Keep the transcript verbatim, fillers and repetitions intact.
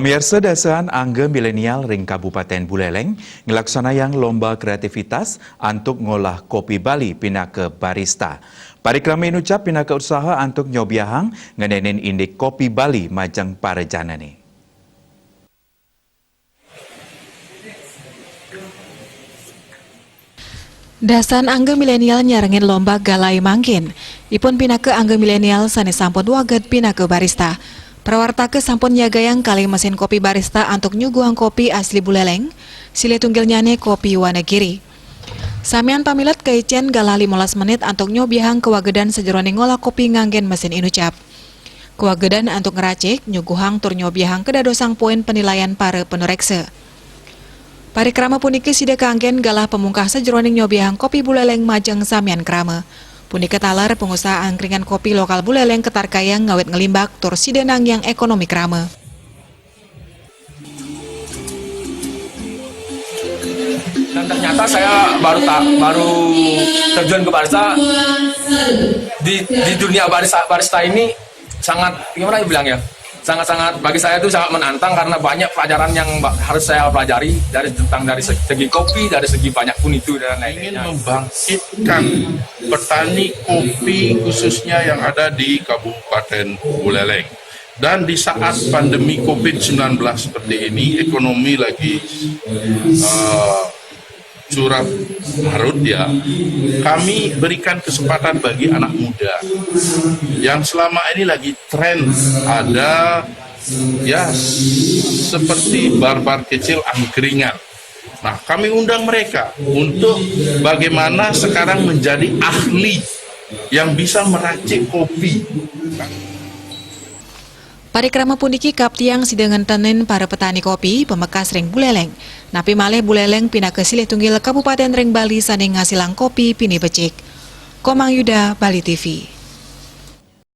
Miarsa, dasahan angga milenial ring Kabupaten Buleleng nglaksanayang lomba kreativitas antuk ngolah kopi Bali pinaka barista. Parikrama inucap pinaka usaha antuk nyobiahang ngenénin indik kopi Bali majeng para janané. Dasahan angga milenial nyarengin lomba galai mangkin. Ipun pinaka angga milenial sané sampun wagéd pinaka barista. Prawartaka sampun nyagayang kalih mesin kopi barista antuk nyuguhang kopi asli Buleleng, silih tunggilnyané kopi Wanagiri. Samian pamilet kaicén galah limolas menit antuk nyobiahang kawagédan sajeroning ngolah kopi nganggén mesin inucap. Kawagédan antuk ngracik, nyuguhang tur nyobiahang kadadosang poin penilaian para panuréksa. Parikrama puniki sida kanggén galah pamungkas sajeroning nyobiahang kopi Buleleng majeng samian krama. Punika taler pangusaha angkringan kopi lokal Buleleng katarkayang ngawit nglimbak tur sida nangiang ékonomi krama. Dan ternyata saya baru ta-, baru terjun ke barista di, di dunia barista, barista ini sangat, gimana dibilang ya? Sangat-sangat, bagi saya itu sangat menantang karena banyak pelajaran yang ba-, harus saya pelajari dari, tentang dari se-, segi kopi, dari segi banyak pun itu dan lain-lainnya. Ingin membangkitkan petani kopi khususnya yang ada di Kabupaten Buleleng. Dan di saat pandemi covid sembilan belas seperti ini, ekonomi lagi, eh, curat marut ya, kami berikan kesempatan bagi anak muda yang selama ini lagi tren ada ya seperti bar-bar kecil angkringan. Nah, kami undang mereka untuk bagaimana sekarang menjadi ahli yang bisa meracik kopi. Parikrama puniki kaptiang sida ngentenin para petani kopi pamekas ring Buleleng. Napi malih Buleleng pinaka silih tunggil kabupaten ring Bali sané ngasilang kopi pinih becik. Komang Yuda, Bali T V.